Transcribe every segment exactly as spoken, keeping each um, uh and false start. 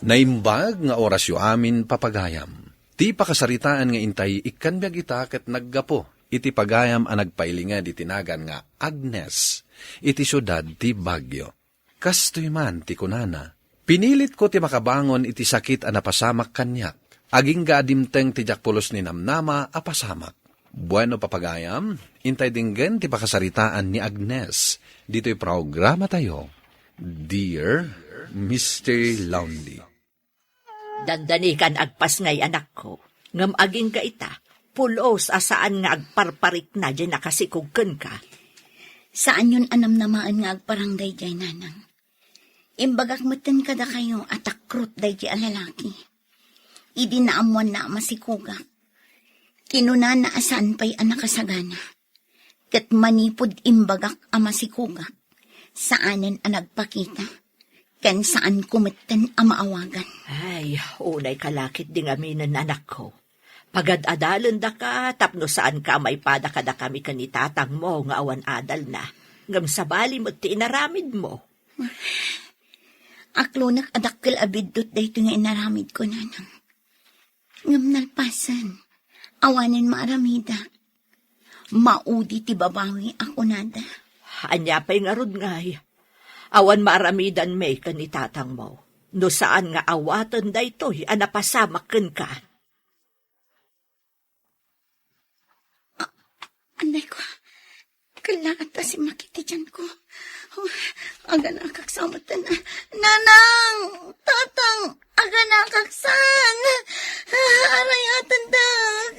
Naimbag nga orasyo amin, papagayam. Ti pakasaritaan nga intay ikkan biag ita ket naggapu iti pagayam a nagpailinged iti nagan nga Agnes iti siudad ti Baguio. Kastoy man ti kunana, "Pinilitko ti makabangon iti sakit a napasamak kaniak, agingga a dimteng ti diak pulos ninamnama a pasamak." Bueno, papagayam, intay denggen ti pakasaritaan ni Agnes ditoy programatayo, Dear Mister Lonely. Dandanikan agpasngay, anakko, ngem agingga ita, pulos a saan nga agparparikna diay nakasikog kenka. Saanyon a namnamaen nga agparang daydiay, nanang. Imbagak metten kadakayo a takrot daydiay a lalaki. Idi naammoanna a masikogak, kinunana a saan pay a nakasagana. Ket manipud imbagak a masikogak, saanen a nagpakita, ken saanko metten a maawagan. Ay, unay ka la ketdi ngaminen, anakko. Pagad-adalendaka tapno saanka a maipada kadakami ken ni tatangmo nga awan adalna. Ngem sabali met ti inaramidmo. Aklonek a dakkel a biddut daytoy nga inaramidko, nanang. Ngem nalpasen, awanen maaramidak. Maudi ti babawi a kunada. Ania pay ngarud ngay? Awan maaramidanmi ken ni tatangmo, no saan nga awaten daytoy a napasamak kenka. Anay ko, kella ta simmakit ti tianko. Oh, aganakak sa metten. Nanang! Tatang! Aganakak saan! Arayatendak!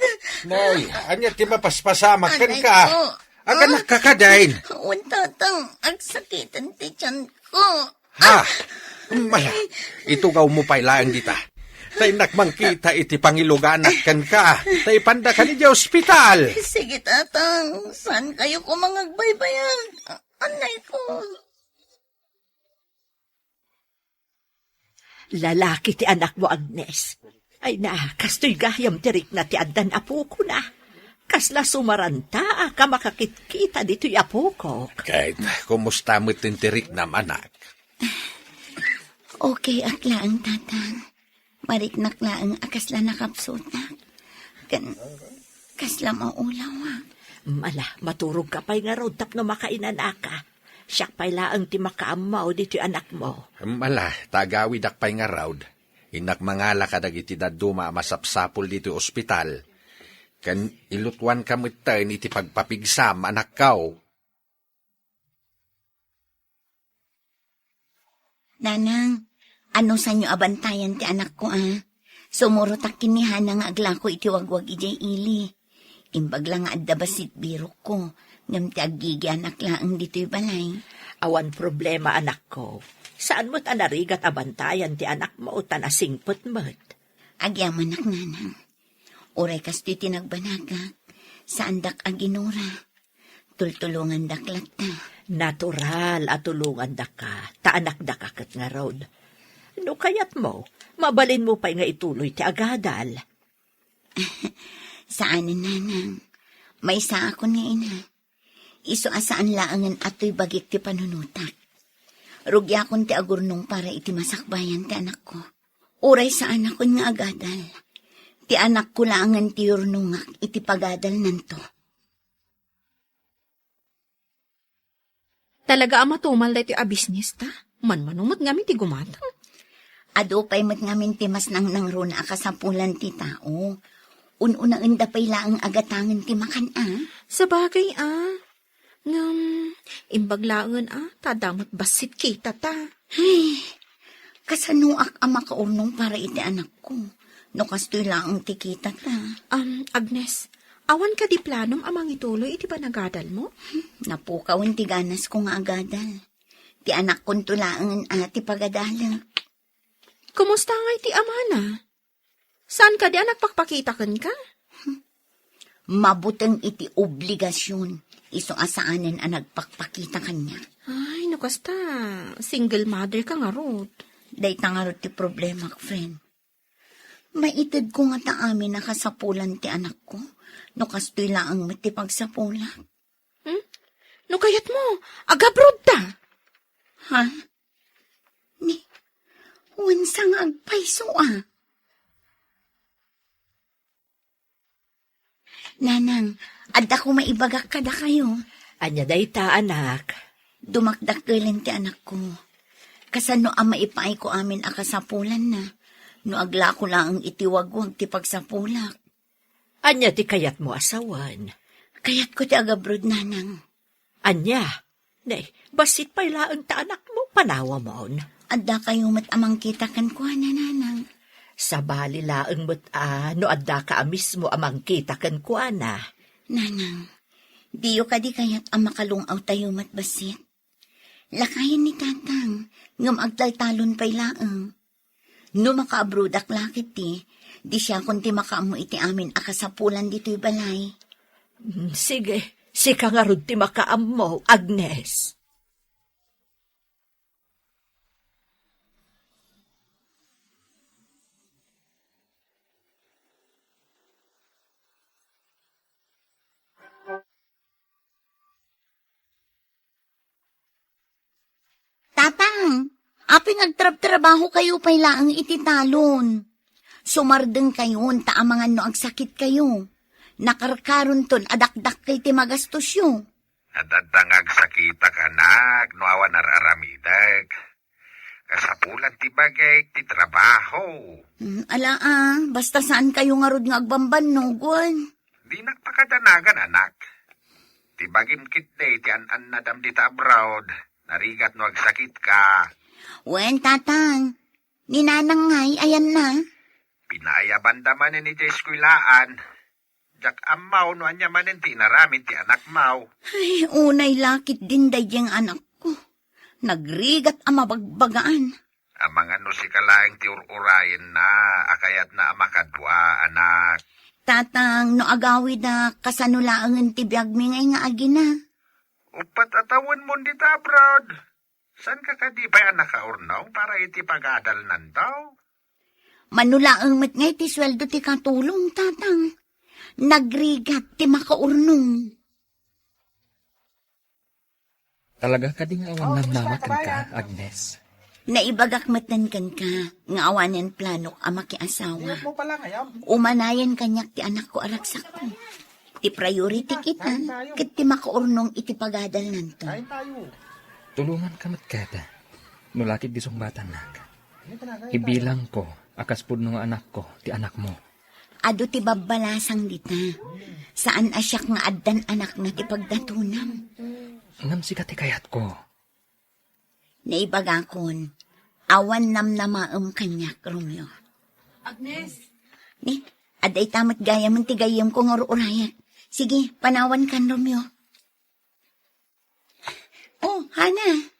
Nay, ania ti mapaspasamak kenka? Anay ko. Aganakka kadi? Wen, Tatang, agsakiten ti tianko. Ha? Mala, itugawmo pay laeng dita. Ta innak mangkita iti pangiluganak kenka. Ta ipandaka idiay ospital. Sige, Tatang. Saankayo koma nga agbaybayag? Anay ko. Lalaki ti anakmo, Agnes. Ay na, kastoy gayam ti rikna ti addan apokona. Kasla sumarantaak a makakitkita ditoy apokok. Ket kumusta met ti riknam, anak? Okay ak laeng, Tatang. Mariknak laeng a kasla nakapsutak. Ken kasla maulawak. Ala, maturogka pay ngarud tapno makainanaka. Siak pay laeng ti makaammo ditoy anakmo. Ala, ta agawidak pay ngarud. Innak mangala kadagiti dadduma a masapsapul ditoy ospital. Ken ilutuanka metten iti pagpapigsam, anakko. Nanang, anusanyo a bantayan ti anakko, a? Sumurotak ken ni Hana nga aglako iti wagwag idiay ili. Imbag la nga adda bassit birokko, ngem ti aggigianak laeng ditoy balay. Awan problema, anakko. Saan met a narigat a bantayan ti anakmo ta nasingpet met. Agyamanak, Nanang. Uray kastoy ti nagbanagak, saandak a ginura. Tultulongandak latta. Natural a tulongandaka, ta anakdaka ket ngarud. No kayatmo, mabalinmo pay nga ituloy ti agadal. Saanen, Nanang. Maysaakon nga ina. Isu a saan laengen a toy bagik ti panunotak. Rugiakon ti agurnong para iti masakbayan ti anakko. Uray saanakon nga agadal. Ti anakko laengen ti yurnongak iti pagadalnanto. Talaga a matumal daytoy a bisnista. Manmano met ngamin ti gumatang. Adu pay met ngamin ti mas nangnangruna a kasapulan ti tao. Un-unaenda pay laeng a gatangen ti makan, a? Sabagay, a. Ngem, imbag laengen, a, ta adda met bassit kitata. Ay, kasanoak a makaurnong para iti anakko? No kastoy laeng ti kitata. Um, Agnes, awan kadi planom a mangituloy iti panagadalmo? Hmm, napukawen ti ganasko nga agadal. Ti anakkonto laengen a ti pagadalek. Kumusta ngay ti amana? Saan kadi a nagpakpakita kenka? Mabuteng iti obligasion, isu a saanen a nagpakpakita kaniak. Ay, no kasta, single mother ka ngarud. Dayta ngarud ti problemak, friend. Maitedko ngata amin a kasapulan ti anakko, no kastoy laeng met ti pagsapulak. Hmm? No kayatmo, agabroad ta. Ha? Ni, Wen, sa nga agpayso a. Nanang, adda ko maibagak kadakayo. Ania dayta, anak? Dumakdakkelen ti anakko. Kasano a maipaayko amin a kasapulanna no aglako laeng iti wagwag ti pagsapulak? Ania ti kayatmo a sawen? Kayatko ti agabrod, Nanang. Ania? Nay, bassit pay laeng ta anakmo, panawamon. Adda kayo met a mangkita kenkuana, Nanang. Sabali laeng met a no adda ka a mismo a mangkita kenkuana. Nanang, diyo kadi kayat a makalung-aw tayo met bassit? Lakayen ni Tatang, ngem agtaltalon pay laeng. No makaabrodak la ketdi, di siakon ti makaammo iti amin a kasapulan ditoy balay. Mm, sige, sika ngarud ti makaammo, Agnes. Tatang, apay nga agtrabtrabaho kayo pay laeng iti talon? Sumardeng kayon ta amangan no agsakit kayo. Nakarkaronton a dakdakkel ti magastosyo. Adda nga agsakitak, anak, no awan ar-aramidek. Kasapulan ti bagik ti trabaho. Hmm, ala, ah, basta saan kayo ngarud nga agbambannog, wen? Dinak pakadanagan, anak. Ti bagim ketdi ti an-annadam dita abroad. Narigat no agsakit ka. Wen, Tatang. Ni Nanang ngay, ayanna? Pinaayabanda manen iti eskuelaan. Diak ammo no ania manen ti inaramid ti anakmo. Ay, unay la ketdin daydiay nga anakko. Nagrigat a mabagbagaan. Amangan no sika laeng ti ur-urayenna a kayatna a makadua, anak. Tatang, no agawidak, kasano laengen ti biagmi ngay nga agina? Uppat a tawenmon dita abroad. Saanka kadi pay a nakaurnong para iti pagadalnanto? Mano laeng met ngay ti sueldo ti katulong, Tatang. Nagrigat ti makaurnong. Talaga kadi nga awan namnama kenka, Agnes? Naibagak metten kenka nga awanen planok a makiasawa. Umanayen kaniak ti anakko a ragsakko. Ti priority kita, ket ti makaurnong iti pagadalnanto. Tulonganka met kadi, no la ketdi sungbatannak. Ibilangko a kas pudno nga anakko ti anakmo. Adu ti babbalasang dita. Saan a siak nga addan anakna ti pagdatonam. Ngem sika ti kayatko. Naibagakon, awan namnamaem kaniak, Romeo. Agnes! Ni, adda ita met gayamen ti gayyemko nga ur-urayak. Sige, panawankan, Romeo. Oh, Hana.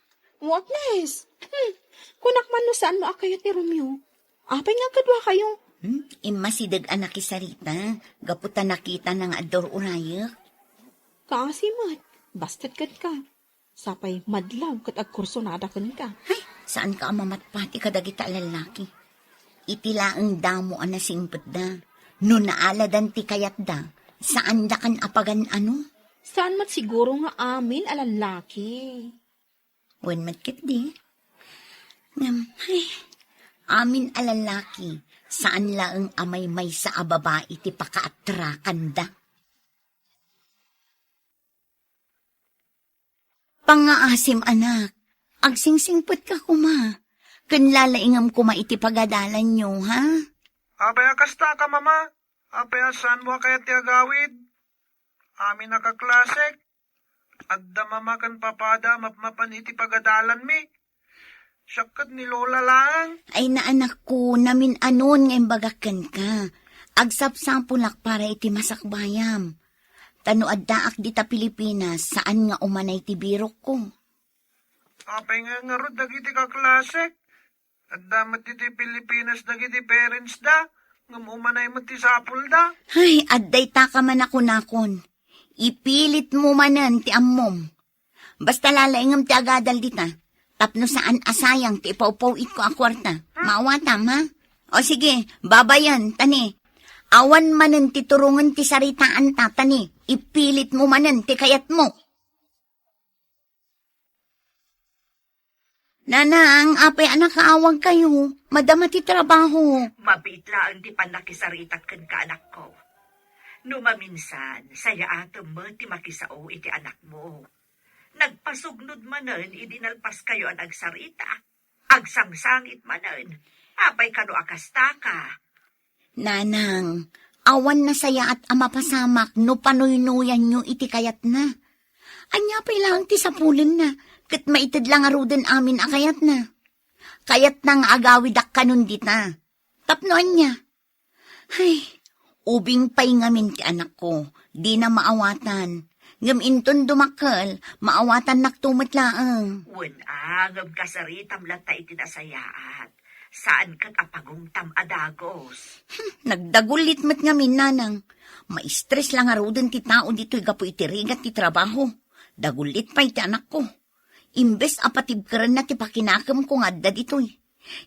Oh, Agnes. Hmm. Kunak man no saanmo a kayat ni Romeo. Apay nga agkaduakayo? Hmm? Immasideg a nakisarita, gapu ta nakitana nga adda ur-urayak. Kaasi met. Basted ket ka. Sapay madlaw ket agkursonada kenka. Ay, saanka a mamatpati kadagita a lallaki. Iti laeng damo a nasingpetda. No naaladan ti kayatda, saandakan a pagan-ano? Saan met siguro nga amin a lallaki? Wen met ketdi. Ngem, ay, amin a lallaki, saan laeng a maymaysa a babai ti pakaatrakanda. Pangngaasim, anak. Agsingsingpetka koma. Ken lalaingem koma iti pagadalanyo, ha? Apay a kasta ka, Mama? Apay a saanmo a kayat ti agawid? Amin a kaklasek. Adda Mama ken Papada a mapmapan iti pagadalanmi. Siak ket ni Lola laeng. Ay, anakko, namin-anon nga imbagak kenka. Agsapsapulak para iti masakbayam. Ta no addaak dita Pilipinas, saan nga umanay ti birokko. Apay nga ngarud dagiti kaklasek? Adda met iti Pilipinas dagiti parents da, ngem umanay met ti sapulda. Ay, adda ita ka man a kunakon. Ipilitmo manen ti ammom. Basta lalaingem ti agadal dita, tapno saan a sayang ti ipawpaw-itko a kuarta. Maawatam, ha? O sige, babayen, tani. Awan manen ti turongen ti saritaanta, tani. Ipilitmo manen ti kayatmo. Nanang, apay a nakaawagkayo? Madama ti trabaho. Mabiit laeng ti pannakisaritak kenka, anakko. No maminsan, sayaatem met ti makisao iti anakmo. Nagpasugnod manen idi nalpaskayo a nagsarita. Agsangsangit manen. Apay kano a kastaka? Nanang, awan nasayaat a mapasamak no panuynoyanyo iti kayatna. Ania pay laeng ti sapulenna, ket maited la ngaruden amin a kayatna. Kayatna nga agawidak kanon dita. Tapno ania? Ay, ubing pay ngamin ti anakko, dina maawatan. Ngem inton dumakkel, maawatannakto met laeng. Wen a, ngem kasaritam latta iti nasayaat. Saan ket a pagungtam a dagos. Hmm, nagdagullit met ngamin, nanang. Maistres la ngaruden ti tao ditoy gapu iti rigat ti trabaho. Dagullit pay ti anakko. Imbes a patibkerenna ti pakinakemko nga adda ditoy.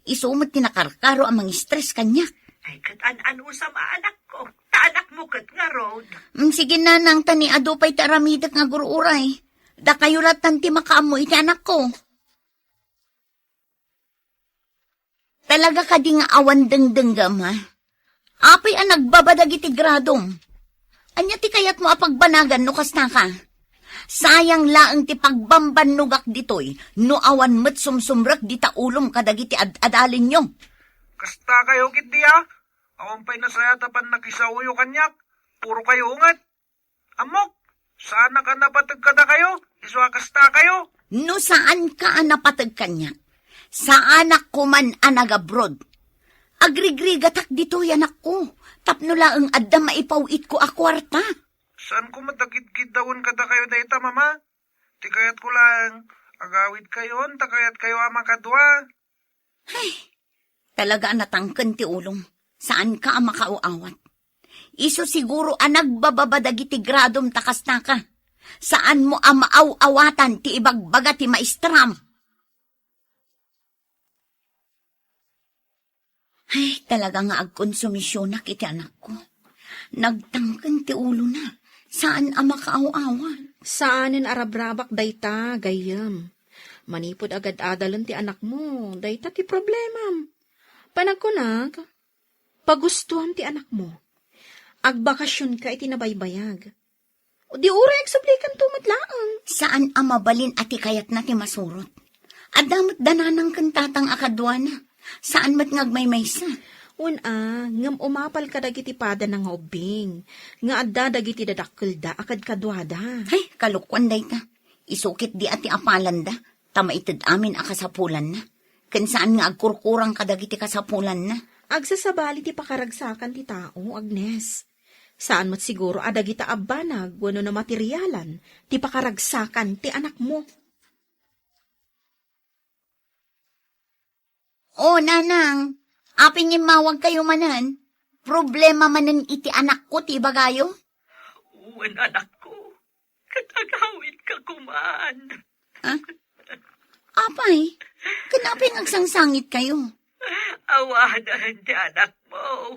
Isu met ti nakarkaro a mangistres kaniak. Ay, ket an-anusam a anakko. Ta anakmo ket ngarud. Mm, sige, nanang, ta ni adu pay ti aramidek nga agur-uray. Dakayo lattan ti makaammo iti anakko. Talaga kadi nga awan dengdenggem, ha? Apay a nagbaba dagiti gradom? Ania ti kayatmo a pagbanagan no kasta ka? Sayang laeng ti pagbambannogak ditoy no awan met sumsumrek dita ulom kadagiti ad-adalenyo. Kasta kayo, ket dia? Awan pay nasayaat a pannakisaoyo kaniak. Puro kayo unget. Ammok, saanak a napateg kadakayo, isu a kasta kayo. No saanka a napateg kaniak, saanak koman a nagabroad. Agrigrigatak ditoy, anakko, tapno laeng adda maipaw-itko a kuarta. Saanko met a gidgiddawen kadakayo dayta, Mama. Ti kayatko laeng, agawidkayon ta kayatkayo a makadua. Ay, talaga a natangken ti ulom. Saanka a makaaw-awat. Isu siguro a nagbababa dagiti gradom ta kastaka. Saanmo a maaw-awatan ti ibagbaga ti maestram. Ay, talaga nga agkonsumisionak iti anakko. Nagtangken ti ulona. Saan a makaaw-awat. Saanen a rabrabak dayta, gayyem. Manipud agad-adalen ti anakmo, dayta ti problemam. Panagkunak, pagustuam ti anakmo. Agbakasionka iti nabaybayag. Di uray agsublikanto met laeng. Saan a mabalin a ti kayatna ti masurot. Adda met da nanang ken tatang a kaduana. Saan met nga agmaymaysa. Wen a, ngem umapal kadagiti padana nga ubbing, nga adda dagiti dadakkelda a kadkaduada. Hay, kalokuan dayta. Isu ket di a ti apalanda, ta maited amin a kasapulanna. Ken saan nga agkurkurang kadagiti kasapulanna. Agsasabali ti pakaragsakan ti tao, Agnes. Saan met siguro a dagita a banag wenno namaterialan ti pakaragsakan ti anakmo. O, nanang, apay nga immawagkayo manen? Problema manen iti anakko ti ibagayo? Wen, anakko, ket agawidka koman. Ha? Apay, ken apay nga agsangsangitkayo? Awanen ti anakmo.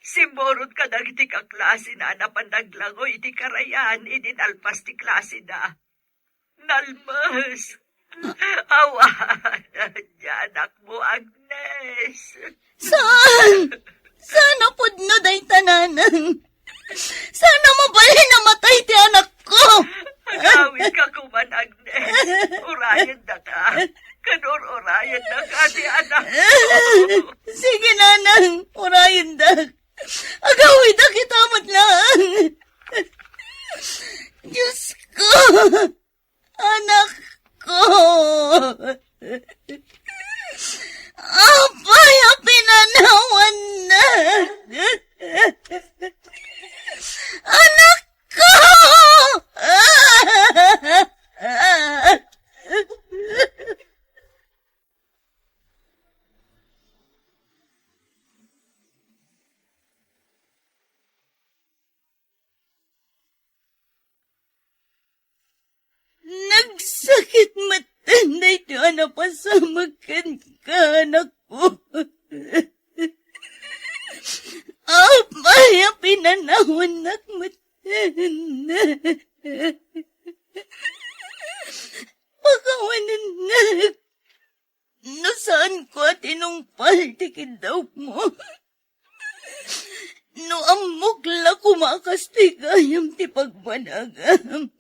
Simmurot kadagiti kaklasina a napan naglangoy iti karayan idi nalpas ti klaseda. Nalmes. Awanen ti anakmo, Agnes. Saan? Saan a pudno dayta, nanang? Saan a mabalin a matay ti anakko? Agawidka koman, Agnes. Urayendaka. Ken ur-urayendaka ti anakko. Sige, nanang. Urayendak. Agawidak ita met laeng. Diyos ko. Anakko. Apay a pinanawanna? Anakko! Nagsakit metten daytoy a napasamak kenka, anakko. Apay a pinanawannak metten. Pakawanennak. tapno. No ammok la koma a kastoy gayam ti pagbanagam,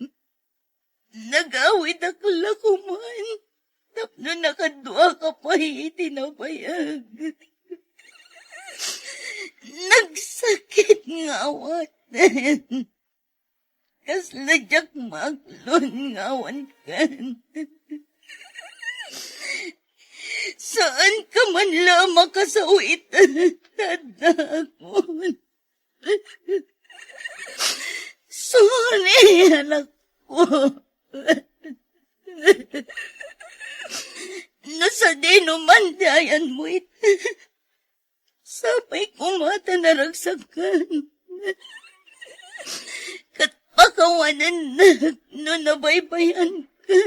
nagawidak la koman tapno nakaduaka pay iti nabayag. Nagsakit nga awaten. Kasla diak maaklon nga awan ken. Saanka man la a makasao ita, ta addaakon. Sorry, anakko. No sadino man ti ayanmo ita, sapay koma ta naragsakan. Ket pakawanennak no nabaybayanka.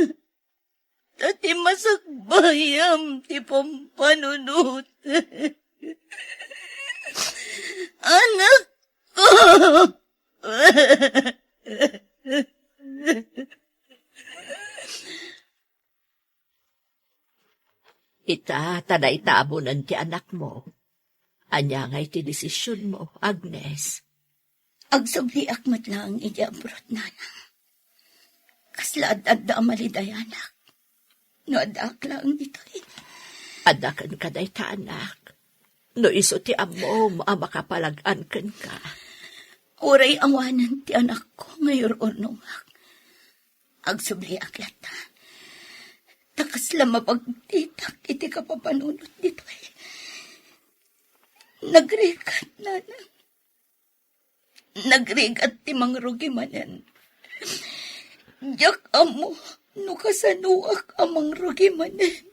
Ta ti masakbayam ti pampanunot. Anakko! Ita, ta dayta abunen ti anakmo. Ania ngay ti desisionmo, Agnes? Agsubliak met laeng idiay abroad, nanang. Kasla ad-adda a malidayanak no addaak laeng ditoy. Adda kenka dayta, anak. No isu ti ammom a makapalag-an kenka. Uray awanen ti anakko nga ir-urnongak, agsubliak latta. Ta kasla mabagtitak iti kapapanunot ditoy. Nagrigat, nanang. Nagrigat ti mangrugi manen. Diak ammo no kasanoak a mangrugi manen.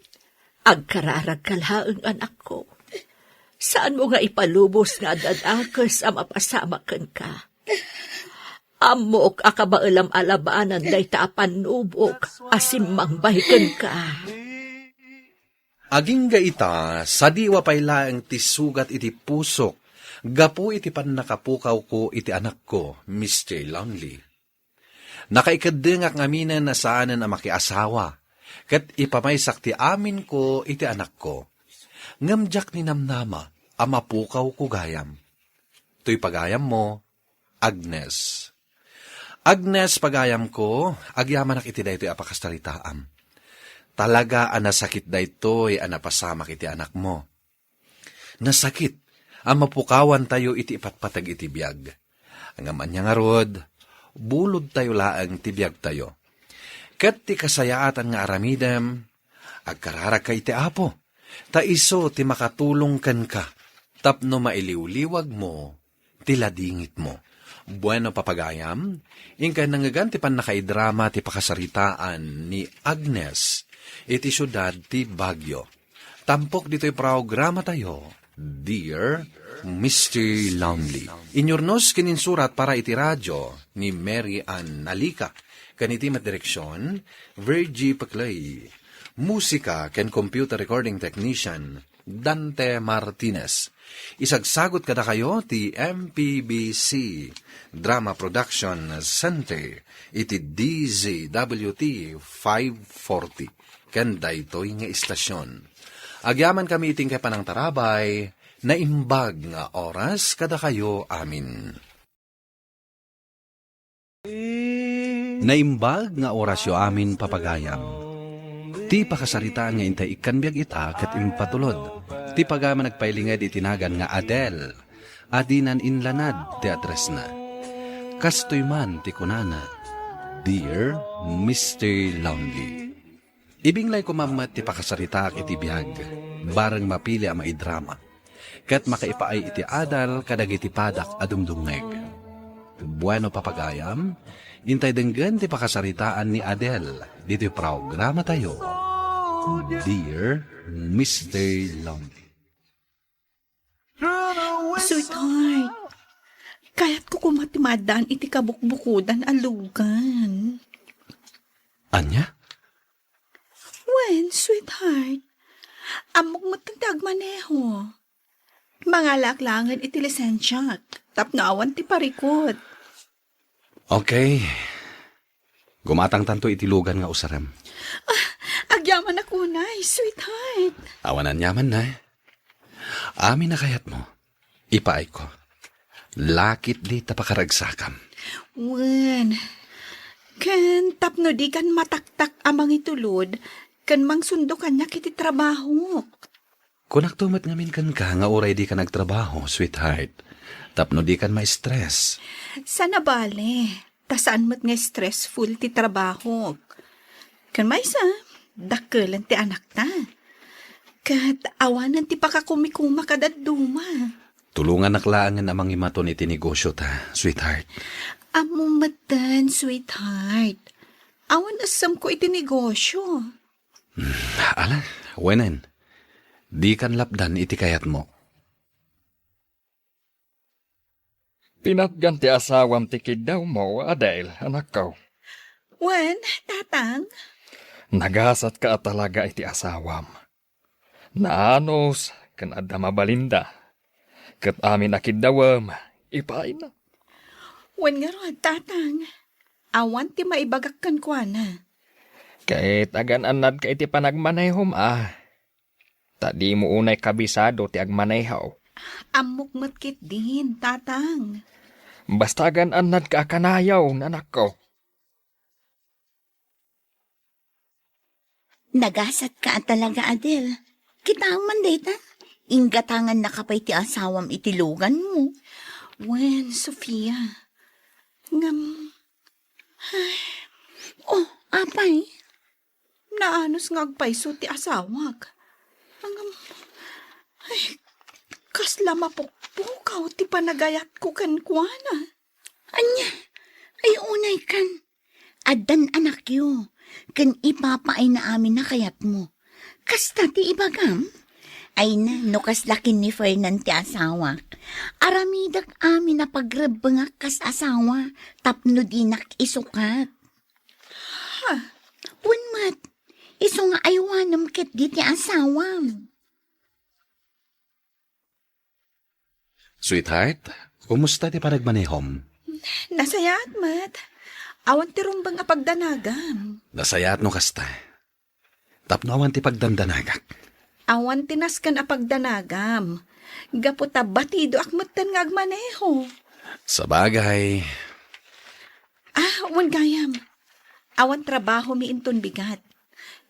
Agkararagka laeng, anakko. Saanmo nga ipalubos nga ad-adakes a mapasamak kenka. Ammok a kabaelam a labanan dayta a pannubok a simmangbay kenka. Agingga ita, sadiwa pay laeng ti sugat iti pusok gapu iti pannakapukawko iti anakko, Mister Lonely. Nakaikeddengak ngaminen a saanen a makiasawa, ket ipamaysak ti aminko iti anakko. Ngem diak ninamnama a mapukawko gayam. Toy pagayammo, Agnes. Agnes, pagayamko, agyamanak iti daytoy a pakasaritaam. Talaga a nasakit daytoy a napasamak iti anakmo. Nasakit a mapukawantayo iti ipatpateg iti biag. Ngem ania ngarud, bulodtayo laeng ti biagtayo. Ket ti kasayaatan nga aramidem, agkararagka iti Apo, ta isu ti makatulong kenka tapno mailiwliwagmo ti ladingitmo. Bueno, papagayam, inkay nangngegan ti pannakaidrama ti pakasaritaan ni Agnes iti siudad ti Baguio. Tampok ditoy programatayo, Dear Mister Lonely. Inyurnos ken insurat para iti radio ni Mary Ann Nalica. Ken iti met direksion, Virgie Peclay. Musika ken computer recording technician, Dante Martinez. Isagsagut kadakayo ti M P B C Drama Production Center iti D Z W T five forty ken daytoy nga istasion. Agyamankami iti inkay panangtarabay, naimbag nga oras kadakayo amin. Naimbag nga orasyo amin, papagayam. Ti pakasaritaan nga intay ikkan biag ita ket impatulod. Ti pagayam a nagpailinged iti nagan nga Adele, a dinan inlanad ti addressna. Kastoy man ti kunana, "Dear Mister Lonely." Ibinglay koma met ti pakasaritaak iti biag, bareng mapili a maidrama, ket makaipaay iti adal kadagiti padak a dumdumngeg. Bueno, papagayam, intay denggen ti pakasaritaan ni Adele ditoy programatayo, Dear Mister Lonely. Sweetheart, kayatko koma ti maaddaan iti kabukbukodan a lugan. Ania? Wen, sweetheart. Ammok met ti agmaneho. Mangalaak laengen iti lisensiak tapno awan ti parikut. Okay. Gumatangtanto iti lugan nga usarem. Ah, agyamanak unay, sweetheart. Awan aniaman, nay. Amin a kayatmo, ipaayko. Lakit di ta pakaragsakam. Wen, ken tapno dikan mataktak a mangitulod, ken mangsundo kaniak iti trabahok. Kunakto met ngamin kenka nga uray dikan agtrabaho, sweetheart, tapno dikan ma-stress. Saan a bale, ta saan met nga stressful ti trabahok. Ken maysa, dakkelen ti anakta. Ket awanen ti pakakumikuma kadadduma. Tulonganak laengen a mangimaton iti negosiota, sweetheart. Ammom metten, sweetheart. Awan essemko iti negosio. Hmm, ala, wenen. Dikan lapdan iti kayatmo. Pinatgan ti asawam ti kiddawmo, Adel, anakko. Wen, tatang. Nagasatka a talaga iti asawam. Naanus ken adda mabalinda. Ket amin a kiddawem, ipaayna. Wen ngarud, tatang. Awan ti maibagak kenkuana. Ket agan-annadka iti panagmanehom a. Ta dimo unay kabisado ti agmaneho. Ammok met ketdin, tatang. Basta agan-annadka a kanayon, anakko. Nagasatka a talaga, Adel. Kitaem man dayta. Inggatangannaka pay ti asawam iti luganmo. Wen, Sofia. Ngem, ay. Oh, apay? Naanus nga agpayso ti asawak. Ngem, ay, kasla mapukpukaw ti panagayatko kenkuana. Ania? Ay, unay kan. Addan anakyo, ken ipapaayna amin a kayatmo. Kasta ti ibagam? Ay na, no kasla ken ni Fernan ti asawak. Aramidek amin a pagrebbengak kas asawa, tapno dinak isukat. Ha? Wen met, isu nga aywanem ketdi ti asawam. Sweetheart, kumusta ti panagmanehom? Nasayaat met. Awan ti rumbeng a pagdanagam. Nasayaat no kasta. Tapno awan ti pagdandanagak. Awan ti nasken a pagdanagam. Gapu ta batidoak metten nga agmaneho. Sabagay. Ah, wen gayam. Awan trabahomi inton bigat.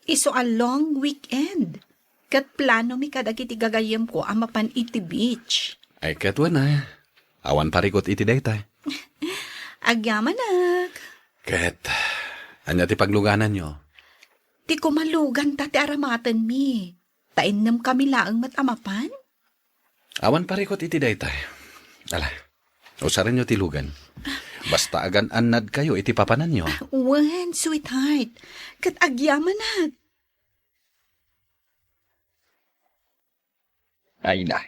Isu a long weekend. Ket planomi kadagiti gagayyemko a mapan iti beach. Ay, ket wen a. Awan parikut iti dayta. Agyamanak. Ket, ania ti paglugananyo? Ti kumalugan ta ti aramatenmi. Ta innem kami laeng met a mapan? Awan parikut iti dayta. Ala, usarenyo ti lugan. Basta agan-annadkayo iti papananyo. Ah, wen, sweetheart. Ket agyamanak. Ay na,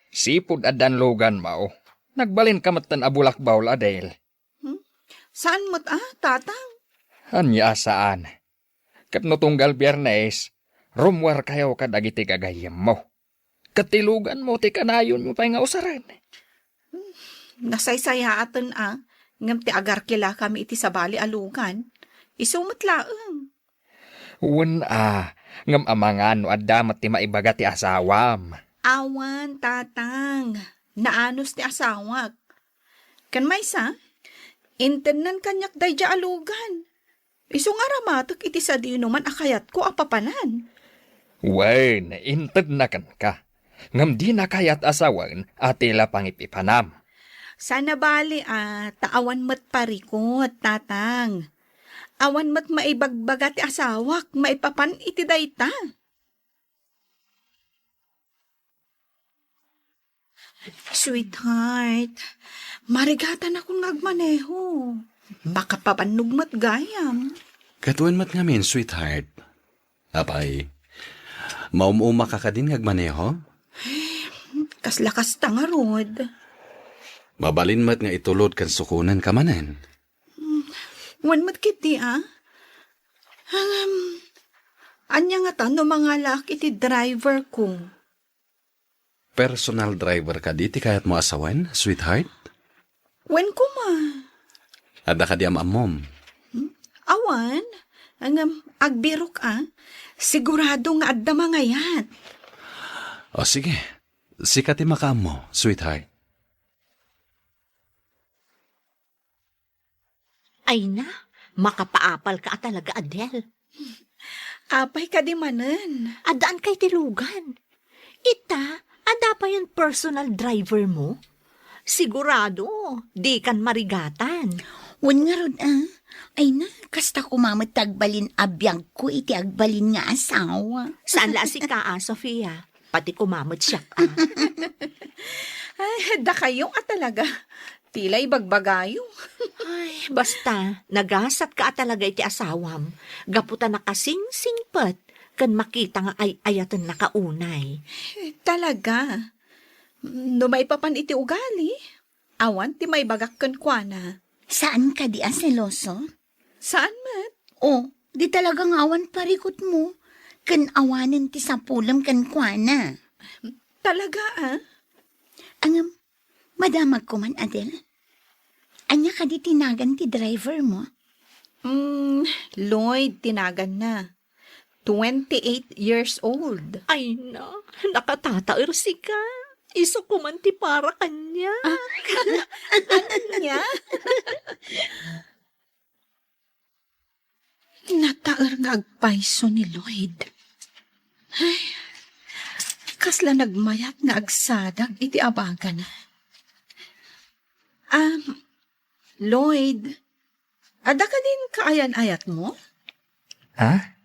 sipud addan luganmo, nagbalinka metten a bulakbaw, Adel. Hmm? Saan met a, tatang? Ania a saan? Ket no tunggal Biernes, rummuarkayo kadagiti gagayyemmo. Ket ti luganmo ti kanayonmo pay nga usaren. Hmm, nasaysayaaten a, ngem ti agarkilakami iti sabali a lugan, isu met laeng. Wen a, ngem amangan no adda met ti maibaga ti asawam. Awan, tatang. Naanus ti asawak. Ken maysa, intednan kaniak daydiay a lugan. Isu nga aramatek iti sadinoman a kayatko a papanan. Wen, intedna kenka. Ngem dina kayat a sawen a ti la pangipipanam. Saan a bali a ta awan met parikut, tatang. Awan met maibagbaga ti asawak maipapan iti dayta. Sweetheart, marigatanakon nga agmaneho. Makapabannog met gayam. Ket wen met ngamin, sweetheart. Apay, maum-umaka kadin nga agmaneho? Kasla kasta ngarud. Mabalin met nga itulod ken sukonenka manen. Hmm, wen met ketdi a. Ngem, ania ngata no mangalaak iti driver ko? Personal driver kadi ti kayatmo a sawen, sweetheart? Wen koma. Adda kadi am-ammom? Hmm? Awan. Ngem, agbirok a. Sigurado nga adda mangayat. O sige, Sika ti makaammo, sweetheart. Ay na, makapaapal ka a talaga, Adel. Apay kadi manen? Addaan kay ti lugan. Ita, adda pay personal driver mo? Sigurado, di kan marigatan. Wen ngarud, ah. Ay na, kasta koma met ti agbalin a biagko iti agbalin nga asawa. Saan la a sika, ah, Sofia? Pati koma met siak, ah. Ay, dakayo a talaga. Tila ibagbagayo. Ay, basta, nagasatka a talaga iti asawam. Gapu ta nakasingsingpet ken makita nga ay-ayatenna ka unay. Eh, talaga. No maipapan iti ugali, awan ti maibagak kenkuana. Saan kadi a seloso? Saan met? O, di talaga nga awan parikutmo, ken awanen ti sapulem kenkuana. Talaga, ah? Ngem, madamagko man, Adel. Ania kadi ti nagan ti driver mo? Mm, Lloyd ti naganna. Twenty-eight years old. Ay na, nakatataer sika. Isu ko man ti para kaniak. Ah, ania? Nataer nga agpayso ni Lloyd. Ay, kasla nagmayat nga agsadag iti abagana. Um, Lloyd, adda kadin kaayan-ayatmo? Ha?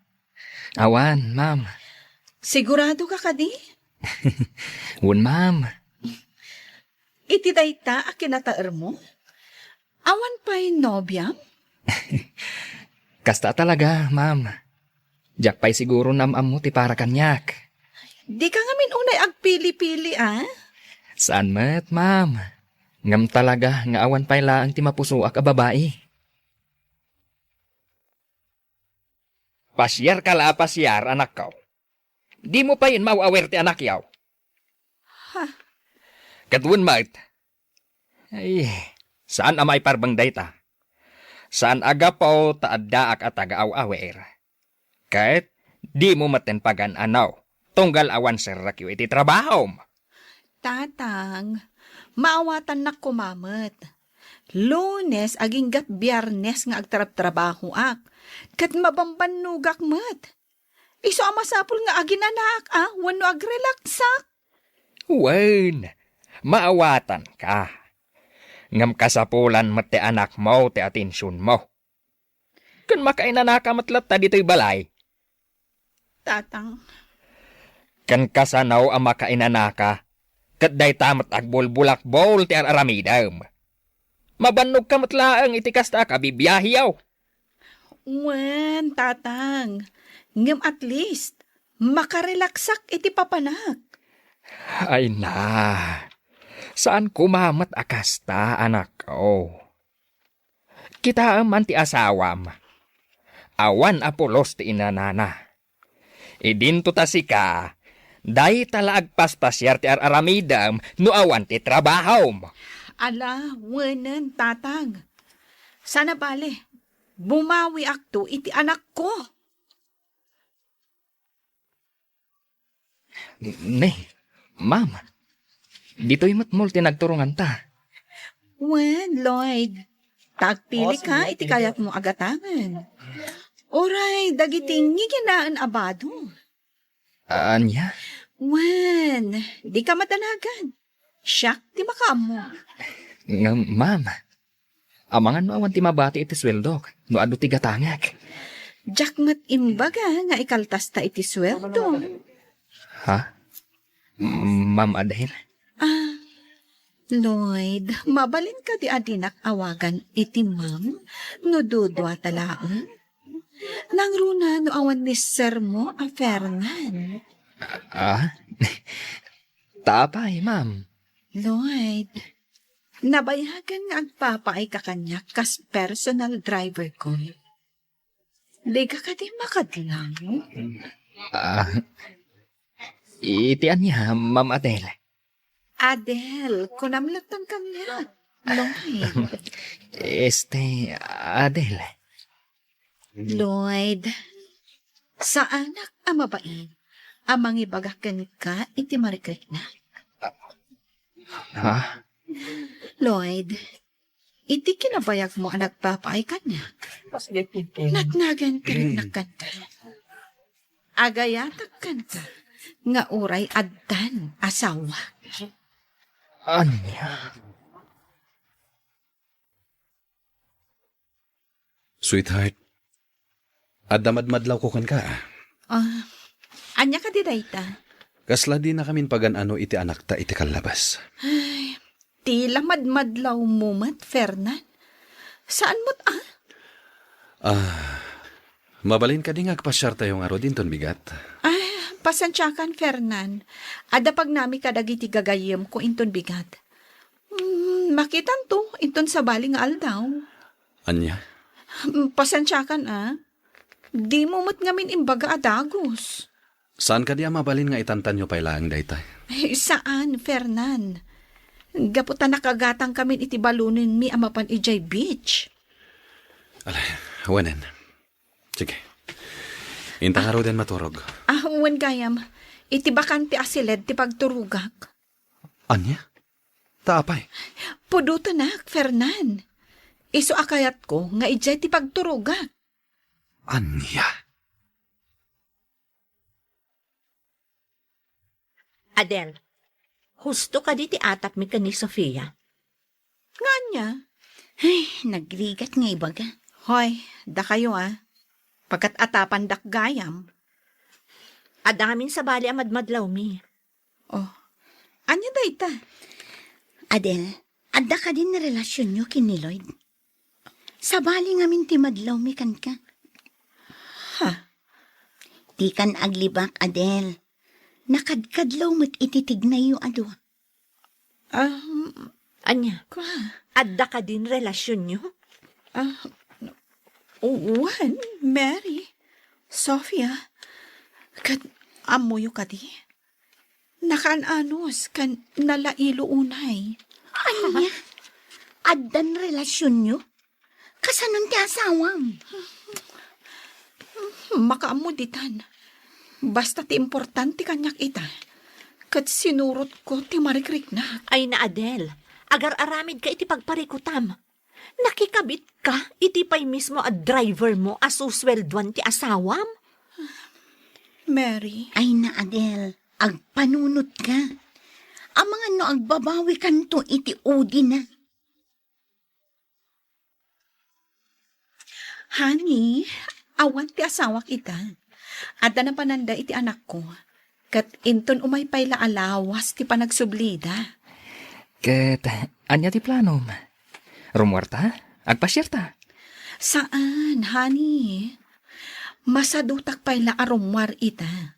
Awan, ma'am. Sigurado ka kadi? Wen, ma'am. Iti dayta a kinataermo? Awan pay nobiam? Kasta talaga, ma'am. Diak pay siguro naam-ammo ti para kaniak. Di ka ngamin unay agpili-pili, ah? Saan met, ma'am. Ngem talaga nga awan pay laeng ti mapusoak a babai. Pasiar ka la a pasiar, anakko. Dimo pay maaw-awer ti anakyaw. Ha? Ket wen met. Ay, saan a maiparbeng dayta. Saan a gapu ta addaak a taga-aw-awer. Ket dimo metten pagan-anaw, tunggal awan serrekyo iti trabahom. Tatang, maawatannak koma met. Lunes agingga't Biernes nga agtrabtrabahoak, ket mabambannogak met. Isu a masapul nga aginanaak a wenno agrelaksak. Wen, maawatanka. Ngem kasapulan met ti anakmo ti atensionmo. Ken makainanaka met latta ditoy balay. Tatang. Ken kasano a makainanaka, ket dayta met agbulbulakbol ti ar-aramidem. Mabannogka met laeng iti kasta a kabibiahiyo. Wen, Tatang. Ngem at least, makarelaksak iti papanak. Ay na, saan koma met a kasta, anakko. Kitaem man ti asawam. Awan a pulos ti inanana. Idinto ta sika, dayta la agpaspasiar ti ar-aramidem no awan ti trabahom. Ala, wenen, Tatang. Sana bale, bumawiakto iti anakko. Ne, ma'am, ditoy met mall ti nagturonganta. Wen, Lloyd, ta agpili ka iti kayatmo a gatangen. Uray, dagiti ngiginaen a bado. Ania? Wen, di ka madanagan. Siak ti makaammo. Ngem, ma'am, amangan no awan ti mabati iti sueldok no adu ti gatangek. Diak met imbaga nga ikaltasta iti sueldo. Ha? Ma'am Adele? Ah, Lloyd, mabalin kadi a dinak awagan iti ma'am no dudua ta laeng? Nangruna no awan ni sermo a Fernan. Ah? Tapay, ma'am. Lloyd, nabayagan nga agpapaay ka kaniak kas personal driver ko. Di ka kadi makadlaw? Ah, iti ania, Ma'am Adele? Adele, kunam latta kaniak. Lloyd. Este, Adele. Lloyd, saanak a mabain a mangibaga kenka iti marikritna. Ha? Lloyd, iti kinabayagmo a nagpapaay kaniak, natnagan ti riknak kenka. Agayatak kenka nga uray addan asawa. Ania? Sweetheart, adda madmadlawko kenka, ah. Ah, ania kadi dayta? Kasla dinakamin pagan-ano iti anakta iti kallabas. Ay, tila madmadlawmo met, Fernan. Saan met, ah? Ah, mabalin kadi nga agpasiartayo ngarud inton bigat? Ah, pasensiakan, Fernan. Adda pagnami kadagiti gagayyemko inton bigat. Hmm, makitanto inton sabali nga aldaw. Ania? Hmm, pasensiakan, ah. Dimo met ngamin imbaga a dagus. Saan kadi a mabalin nga itantanyo pay laeng dayta? Eh, saan, Fernan. Gapu ta nakagatangkamin iti balonenmi a mapan idiay beach. Ala, wenen. Sige. Inta ngaruden maturog. Ah, wen gayam. Iti bakante a siled ti pagturogak. Ania? Ta apay? Pudotenak, Fernan. Isu a kayatko nga idiay ti pagturogak. Ania? Adel, husto kadi ti atapmi ken ni Sofia? Nga ania? Ay, nagrigat nga ibaga. Hoy, dakayo, ah. Pagkat-atapandak gayam. Adda ngamin sabali a madmadlawmi. Oh, ania dayta? Adel, adda kadin relasionyo ken ni Lloyd? Sabali ngamin ti madlawmi kenka. Ha? Dikan aglibak, Adel. Nakadkadlaw met iti tignayyo a dua. Um, Ania? Kwa? Adda kadin relasionyo? Ah, wen, Mary, Sofia, ket ammoyo kadi? Nakaan-anos ken nalailo unay. Ania? Addan relasionyo? Kasanon ti asawam? Makaammo ditan. Basta ti importante kaniak ita, ket sinurotko ti marikriknak. Ay na, Adel, agar-aramidka iti pagparikutam. Nakikabitka iti pay mismo a driver mo a susueldoan ti asawam? Mary. Ay na, Adel, agpanunotka. Amangan no agbabawikanto iti udina. Honey, awan ti asawak ita. Adda napananda iti anakko. Ket inton umay pay la a lawas ti panagsublida. Ket ania ti planom? Rummuarta? Agpasiarta? Saan, honey. Masadutak pay la a rummuar ita.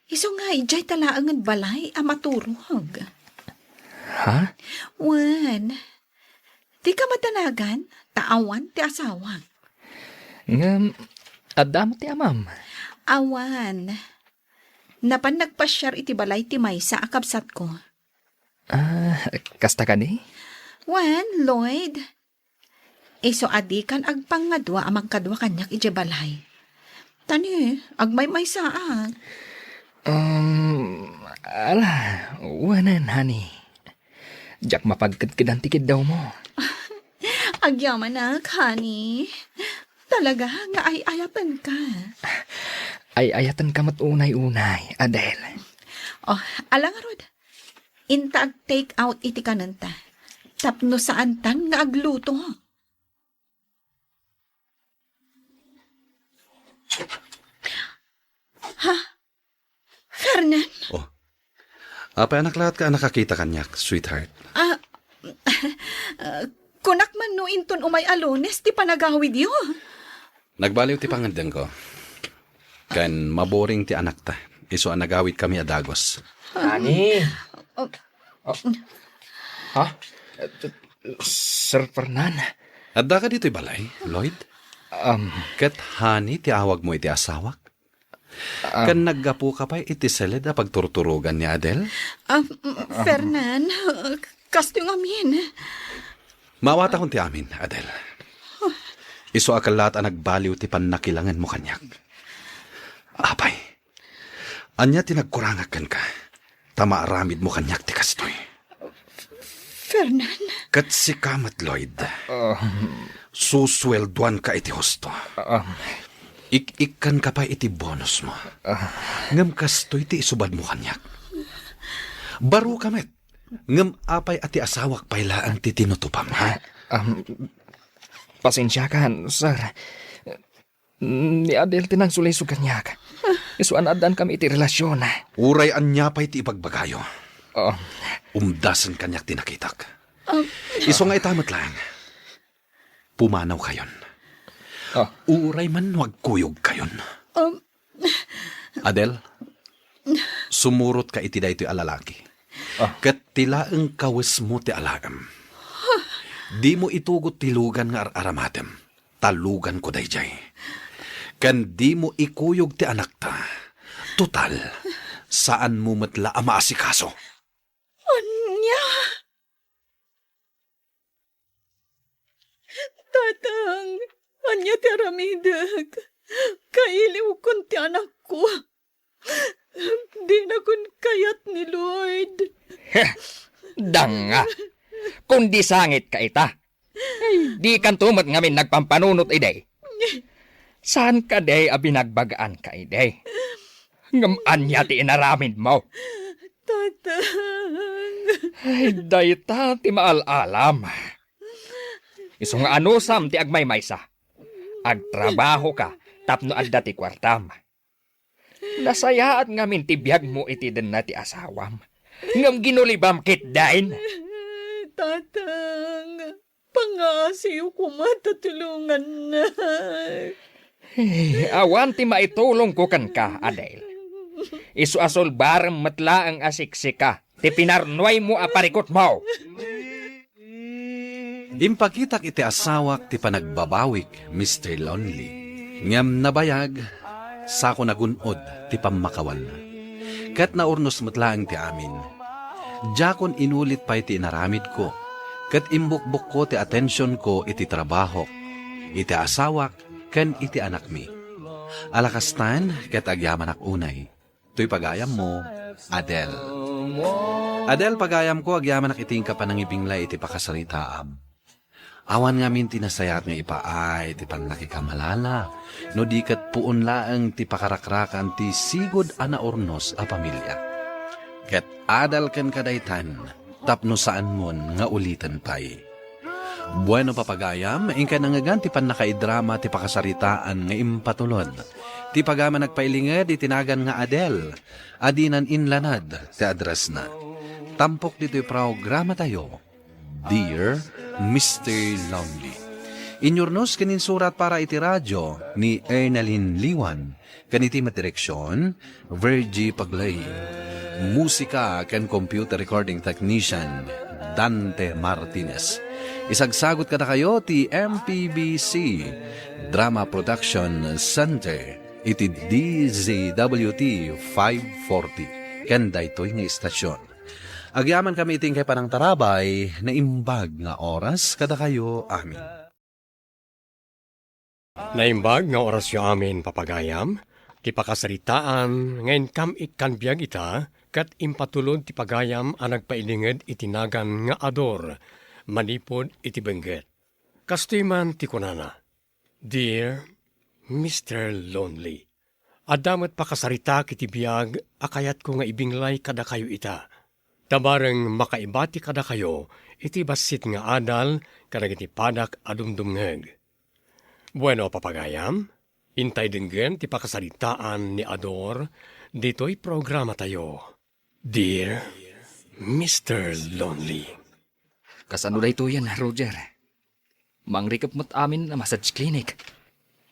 Isu nga, idiay ta laengen balay a maturog. Ha? Wen, dika madanagan, ta awan ti asawak. Ngem, adda met ti amam? Awan. Napan nagpasiar iti balay ti maysa a kabsatko. Ah, kasta kadi? Wen, Lloyd. Isu a dikan agpangngadua a mangkadua kaniak idiay balay. Tani, agmaymaysaak. Um, ala, wenen, honey. Diak mapagkedkedan ti kiddawmo. Agyamanak, honey. Talaga nga ay-ayatenka. Ay-ayatenka met unay-unay, Adel. Oh, ala ngarud. Inta ag-take out iti kanenta. Tapno saantan nga agluto. Ha? Fernan? Oh. Apay a naklaat ka a nakakita kaniak, sweetheart? Ah, ah, kunak man no inton umay a Lunes ti panagawidyo. Nagbaliw ti pangngeddengko. Ken maboring ti anakta. Isu a nagawidkami a dagus. Honey! Oh. Oh. Ha? Sir Fernan? Adda ka ditoy balay, Lloyd? Um, Ket honey ti awagmo iti asawak? Ah. Ken naggapu ka pay iti siled a pagturturogan ni Adel? Ah, mm, Fernan, kastoy ngamin. Maawatakon ti amin, Adel. Isu a kellaat a nagbaliw ti pannakilangenmo kaniak. Apay, ania ti nagkurangak kenka? ta maaramidmo kaniak ti kastoy. Fernan? Ket sika met, Lloyd. Ah. Susueldoanka iti husto. Ah. Ik-ikkanka pay iti bonusmo. Ah. Ngem kastoy ti isubadmo kaniak. Baroka met. Ngem apay a ti asawak pay laeng ti tinutupam, ha? Ah, um, pasensiakan, sir. Ni Adel ti nangsulisog kaniak. Isu a naaddaankami iti relasion. Uray ania pay ti ibagbagayo. Oh. Umdasen kaniak ti nakitak. Um, isu nga ita met laeng. Pumanawkayon. Oh. Uray man no agkuyogkayon. Um, Adel, sumurotka iti daytoy a lalaki. Oh. Ket ti laeng kawesmo ti alaem. Dimo itugot ti lugan nga ar-aramatem. Ta luganko daydiay. Ken dimo ikuyog ti anakta. Total, saanmo met la a maasikaso. Ania? Tatang, ania ti aramidek? Kailiwkon ti anakko. Dinakon kayat ni Lloyd. Heh, danga. Kundi sangitka ita. Ay, dikanto met ngamin nagpampanunot idi. Saan kadi a binagbagaanka idi? Ngem ania ti inaramidmo? Tatang. Ay, dayta ti maal-alam. Isu nga anusam ti agmaymaysa. Agtrabahoka tapno adda ti kuartam. Nasayaat ngamin ti biagmo iti denna ti asawam. Ngem ginulibam ketdin. Tatang, pangaasiyo koma ta tulongannak. Eh, awan ti maitulongko kenka, Adel. Isu a sulbarem met laeng a siksika ti pinarnuaymo a parikutmo. Impakitak iti asawak ti panagbabawik, Mister Lonely. Ngem nabayag, sako nagun-od ti pammakawalna. Ket naurnos met laeng ti amin. Diakon inulit pay ti inaramidko, ket imbukbokko ti atensionko iti trabahok, iti asawak, ken iti anakmi. Alakastan, ket agyamanak unay. Toy pagayammo, Adel. Adel, pagayamko, agyamanak iti inka panangibinglay iti pakasaritaam. Awan ngamin ti nasayaat nga ipaay ti pannakikamalala, no di ket puon laeng ti pakarakrakan ti sigud a naurnos a pamilia. Ket adal kenka daytan, tapno saanmon nga uliten pay. Bueno, papagayam, inkay nangngegan ti pannakaidrama ti pakasaritaan nga impatulod. Ti pagayam a nagpailinged iti nagan nga Adel, a dinan inlanad ti addressna. Tampok ditoy programatayo, Dear Mister Lonely. Inyurnos ken insurat para iti radio ni Ernalyn Liwan, ken iti met direksion, Virgie Paglay. Musika ken computer recording technician, Dante Martinez. Isagsagot kadakayo ti M P B C Drama Production Center iti D Z W T five forty ken daytoy nga istasyon. Agyamankami iti inkay panangtarabay, naimbag nga oras kadakayo amin. Naimbag nga orasyo amin, papagayam, ti pakasaritaan nga inkam ikkan biag ita, ket impatulod ti pagayam a nagpailinged iti nagan nga Ador, manipud iti bengget. Kastoy man ti kunana, Dear Mister Lonely, adda met pakasaritak iti biag a kayatko nga ibinglay kadakayo ita. Ta bareng makaibati kadakayo iti bassit nga adal kadagiti padak a dumdumngeg. Bueno, papagayam, intay denggen ti pakasaritaan ni Ador ditoy programatayo. Dear Mister Lonely. Kasano daytoyen, Roger? Mangrikep met amin a massage clinic.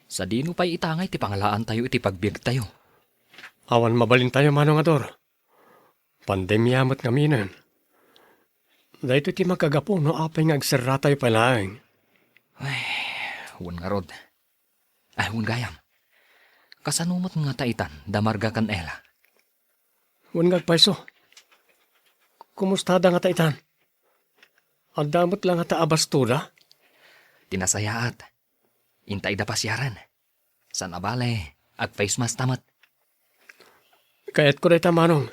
Sadino pay itangay ti pangalaantayo iti pagbiagtayo? Awan mabalintayo, Manong Ador. Pandemia met ngaminen. Daytoy ti makagapu no apay nga agserratayo pay laeng. Ay, wen ngarud. Ay, wen gayam. Kasano met ngata itan da Marga ken Ella? Wen nga agpayso. Kumustada ngata itan? Adda met la ngata a bastoda? Ti nasayaat. Intay da pasiaren. Saan a bale, ag-face mask ta met. Kayatko dayta, Manong.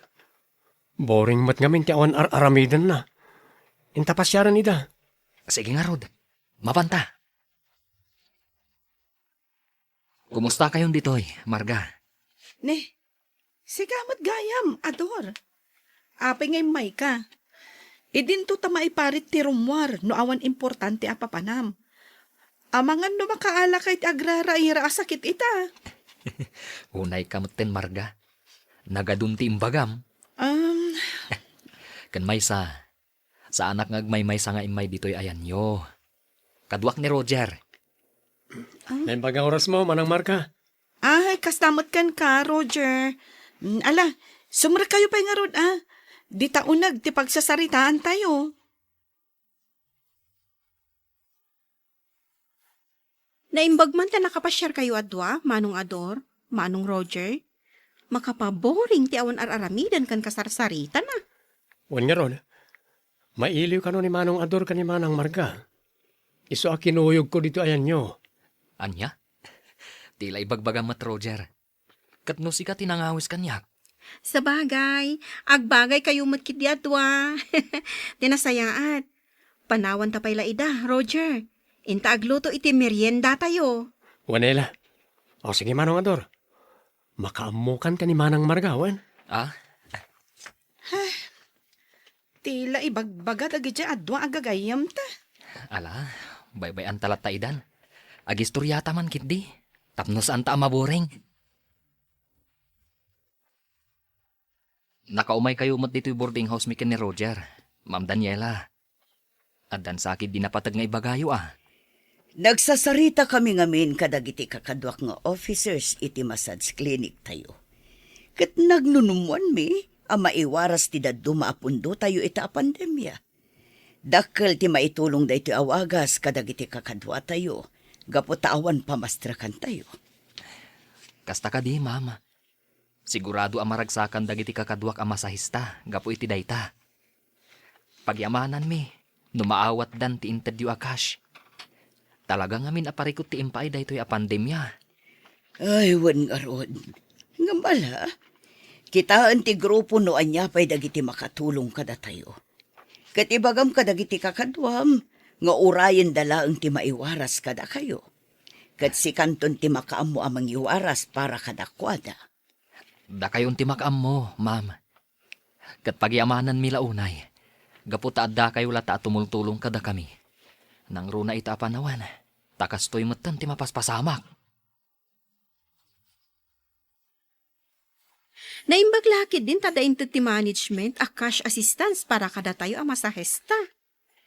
Boring met ngamin ti awan ar-aramidenna. Inta pasiaren ida. Sige ngarud. Mapanta. Kumusta kayon ditoy, Marga? Ne, sika met gayam, Ador. Apay nga immayka? Idinto ta maiparit ti rummuar no awan importante a papanam. Amangan no makaalaka iti agraraira a sakit ita. Unayka metten, Marga. Nagadun ti imbagam. Um, Ken maysa, saanak nga agmaymaysa nga immay ditoy ayanyo. Kaduak ni Roger. Ah? Naimbag nga orasmo, Manang Marga. Ay, kasta met kenka, Roger. Mm, ala, sumrekkayo pay ngarud, a. Dita uneg ti pagsasaritaantayo. Naimbag man ta nakapasiarkayo a dua, Manong Ador, Manong Roger. Makapaboring ti awan ar-aramiden ken kasarsaritana. Wen ngarud, mailiw kano ni Manong Ador ken ni Manang Marga. Isu a kinuyogko ditoy ayanyo. Ania? Ti la ibagbagam met, Roger. Ket no sika ti nangawis kaniak? Sabagay, agbagaykayo met ketdi a dua. Ti nasayaat, panawanta pay la ida, Roger. Inta agluto iti meriendatayo. Wen, Ella. O, sige, Manong Ador. Makaammokan ken ni Manang Marga, wen? Ah? Ti la ibagbaga dagidiay a dua a gagayyemta. Ala, baybay-anta latta idan. Agistoriata man ketdi, tapno saanta a maboring. Nakaumaykayo met ditoy boarding house mi ken ni Roger, Ma'am Daniela. Addan sa ketdi napateg nga ibagayo a. Nagsasaritakami ngamin kadagiti kakaduak nga officers iti massage clinic tayo. Ket nagnunummoanmi a maiwaras ti dadduma a pundotayo ita a pandemia. Dakkel ti maitulong daytoy a wagas kadagiti kakaduatayo gapu ta awan pamastrekantayo. Kasta kadi, ma'am. Sigurado a maragsakan dagiti kakaduak a masahista gapu iti dayta. Pagiamananmi no maawatdan ti intedyo a cash. Talaga ngamin a parikut ti impaay daytoy a pandemia. Ay, wen ngarud. Ngem ala, kitaen ti grupo no ania pay dagiti makatulong kadatayo. Ket ibagam kadagiti kakaduam nga urayenda laeng ti maiwaras kadakayo. Ket sikanton ti makaammo a mangiwaras para kadakuada. Dakayon ti makaammo, ma'am. Ket pagiamananmi la unay, gapu ta addakayo latta a tumultulong kadakami. Nangruna ita a panawen, ta kastoy metten ti mapaspasamak. Naimbag la ketdin ta adda inted ti management a cash assistance para kadatayo a masahista.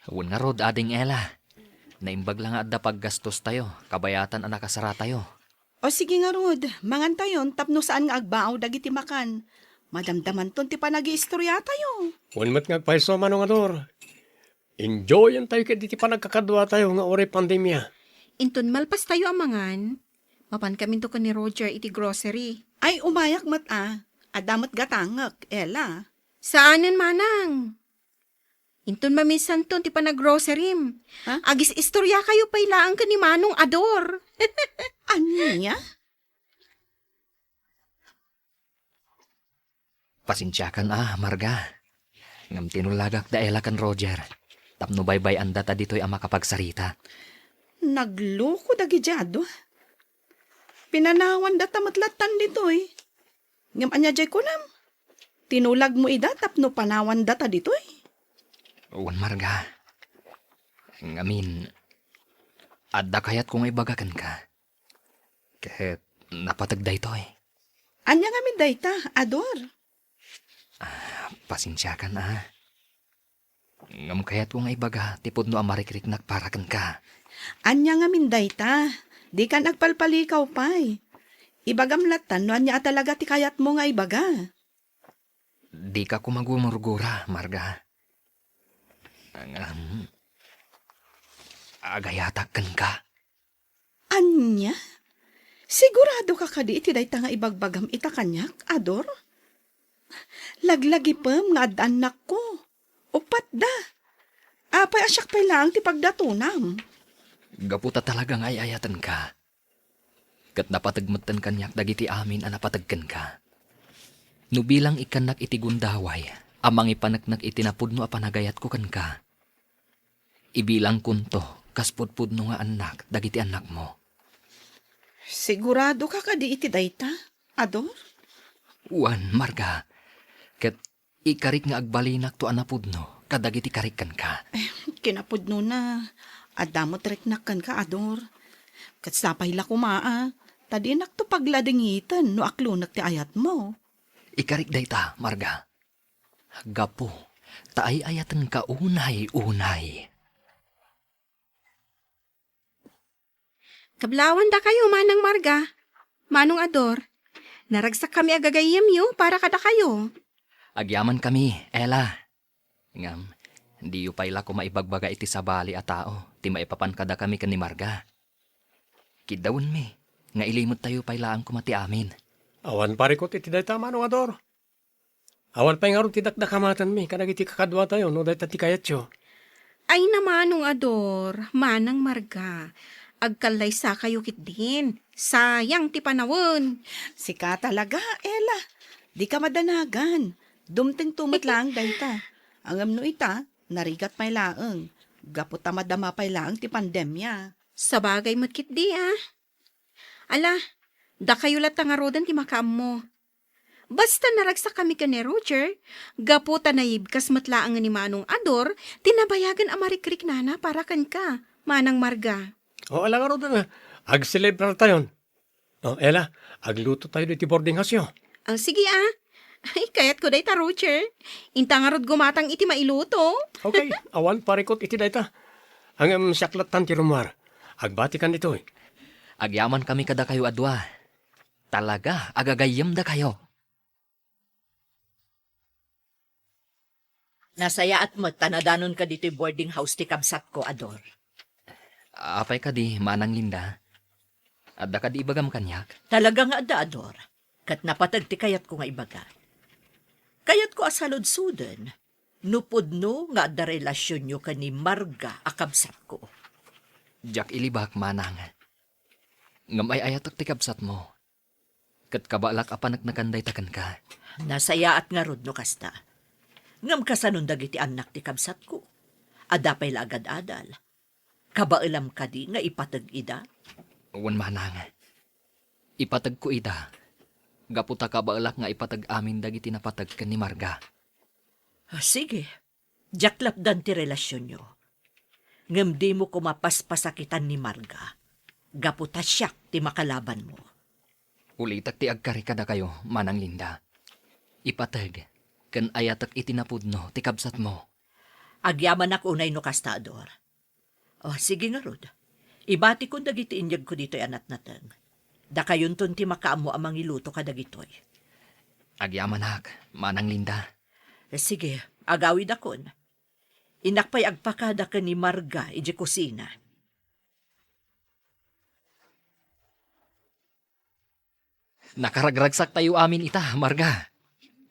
Wen ngarud, Ading Ella. Naimbag la nga adda paggastostayo, kabayatan a nakasaratayo. O sige ngarud, mangantayon tapno saan nga agbaaw dagiti makan. Madamdamanton ti panagiistoriatayo. Wen met nga agpayso, Manong Ador. Enjoyantayo ketdi ti panagkakaduatayo nga uray pandemia. Inton malpastayo a mangan, mapankaminto ken ni Roger iti grocery. Ay, umayak met a. Adda met gatangek, Ella. Saanen, manang. Inton mamisanton ti panaggrocerim. Ha? Agis-istoriakayo pay laeng ken ni Manong Ador. Ania? Pasensiakan a, Marga. Ngem tinulagak da Ella ken Roger tapno baybay-andata ditoy a makapagsarita. Nagloko dagidiay a dua. Pinanawandata met lattan ditoy. Ngem ania diay kunam? Tinulagmo ida tapno panawandata ditoy? Wen, Marga. Ngamin, adda kayatko nga ibaga kenka. Ket napateg daytoy. Ania ngamin dayta, Ador? Ah, pasensiakan a. Ngem kayatko nga ibaga ti pudno a marikriknak para kenka. Ania ngamin dayta? Dikan agpalpalikaw pay. Ibagam lattan no ania a talaga ti kayatmo nga ibaga. Dika koma gumurgura, Marga. Ngem, agayatak kenka. Ania? Siguradoka kadi iti dayta nga ibagbagam ita kaniak, Ador? Laglagipem nga adda annakko. Uppat da. Apay a siak pay laeng ti pagdatonam? Gapu ta talaga nga ay-ayatenka. Ket napateg metten kaniak dagiti amin a napateg kenka. No bilang ikkannak iti gundaway, a mangipaneknek iti napudno a panagayatko kenka. Ibilangkonto kas pudpudno nga annak dagiti annakmo. Siguradoka kadi iti dayta, Ador? Wen, Marga. Ket ikarik nga agbalinakto a napudno kadagiti karik kenka. Kinapudnona, adda met riknak kenka, Ador. Ket sapay la koma a, ta dinakto pagladingiten no aklonek ti ayatmo. Ikarik dayta, Marga. Gapu ta ay-ayatenka unay-unay. Kablawan dakayo, Manang Marga, Manong Ador. Naragsakkami a gagayyemyo para kadakayo. Agyamankami, Ella. Ngem, diyo pay la koma ibagbaga iti sabali a tao ti maipapan kadakami ken ni Marga. Kiddawenmi nga ilimettayo pay laeng koma ti amin. Awan parikut iti dayta, Manong Ador. Awan pay ngarud ti dakdakamatenmi kadagiti kakaduatayo no dayta ti kayatyo. Ay, Manong Ador, Manang Marga, agkallaysakayo ketdin. Sayang ti panawen. Sika talaga, Ella. Dika madanagan. Dumtengto met laeng dayta. Ngem no ita, narigat pay laeng. Gapu ta madama pay laeng ti pandemia. Sabagay met ketdi, a. Ala, dakayo latta ngaruden ti makaammo. Basta naragsakkami ken ni Roger, gapu ta naibkas met laeng ni Manong Ador ti nabayagen a marikriknana para kenka, Manang Marga. O, ala ngaruden, a. Agselebrartayon. O, Ella, aglutotayo iti boarding house-yo. Ah, sige, a. Ay, kayatko dayta, Roger. Inta ngarud gumatang iti mailuto. Okay, awan parikut iti dayta. Ngem siak lattan ti rummuar. Agbatikan ditoy. Agyamankami kadakayo a dua. Talaga a gagayyemdakayo. Nasayaat met ta nadanonka ditoy boarding house ti kabsatko, Ador. Apay kadi, Manang Linda? Adda kadi ibagam kaniak? Talaga nga adda, Ador. Ket napateg ti kayatko nga ibaga. Kayatko a saludsoden no pudno nga adda relasionyo ken ni Marga a kabsatko. Diak ilibak, Manang. Ngem ay-ayatek ti kabsatmo. Ket kabaelak a paneknekan dayta kenka. Nasayaat ngarud no kasta. Ngem kasanon dagiti annak ti kabsatko? Adda pay la agad-adal. Kabaelam kadi nga ipateg ida? Wen, Manang. Ipategko ida. Gapu ta kabaelak nga ipateg amin dagiti napateg ken ni Marga. Ah, sige. Diak lapdan ti relasionyo. Ngem dimo koma paspasakitan ni Marga, gapu ta siak ti makalabanmo. Ulitek ti agkari kadakayo, Manang Linda. Ipateg ken ayatek iti napudno ti kabsatmo. Agyamanak unay no kasta, Ador. O, sige ngarud. Ibatikon dagiti inyegko ditoy a natnateng. Dakayonton ti makaammo a mangiluto kadagitoy. Agyamanak, Manang Linda. Sige, agawidakon. Innak pay agpakada ken ni Marga idiay kusina. Nakaragragsaktayo amin ita, Marga.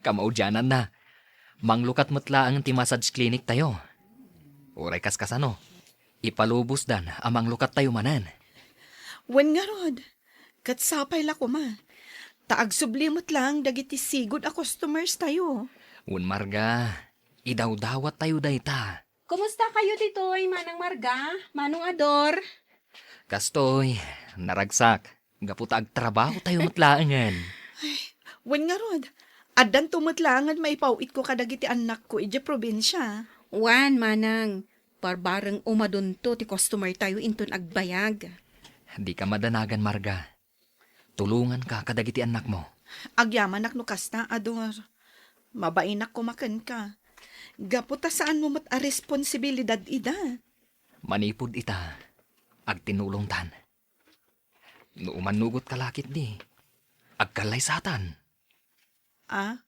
Kamaudiananna, manglukat met laeng ti massage clinic tayo. Uray kaskasano, ipalubosdan a manglukattayo manen. Wen ngarud, ket sapay la koma. Ta agsubli met laeng dagiti sigud a customers tayo. Wen, Marga, idawdawattayo dayta. Kumusta kayo ditoy, Manang Marga, Manong Ador? Kastoy, naragsak. Gapu ta agtrabaho tayo met laengen. Ay, wen ngarud, addanto met laengen maipaw-itko kadagiti annakko idiay probinsia. Wen, Manang, barbareng umadunto ti customer tayo inton agbayag. Dika madanagan, Marga. Tulonganka kadagiti annakmo. Agyamanak no kasta, Ador. Mabainak koma kenka. Gapu ta saanmo met a responsibilidad ida. Manipud ita, agtinulongtan. No umannugotka la ketdi, agkallaysatan. Ah?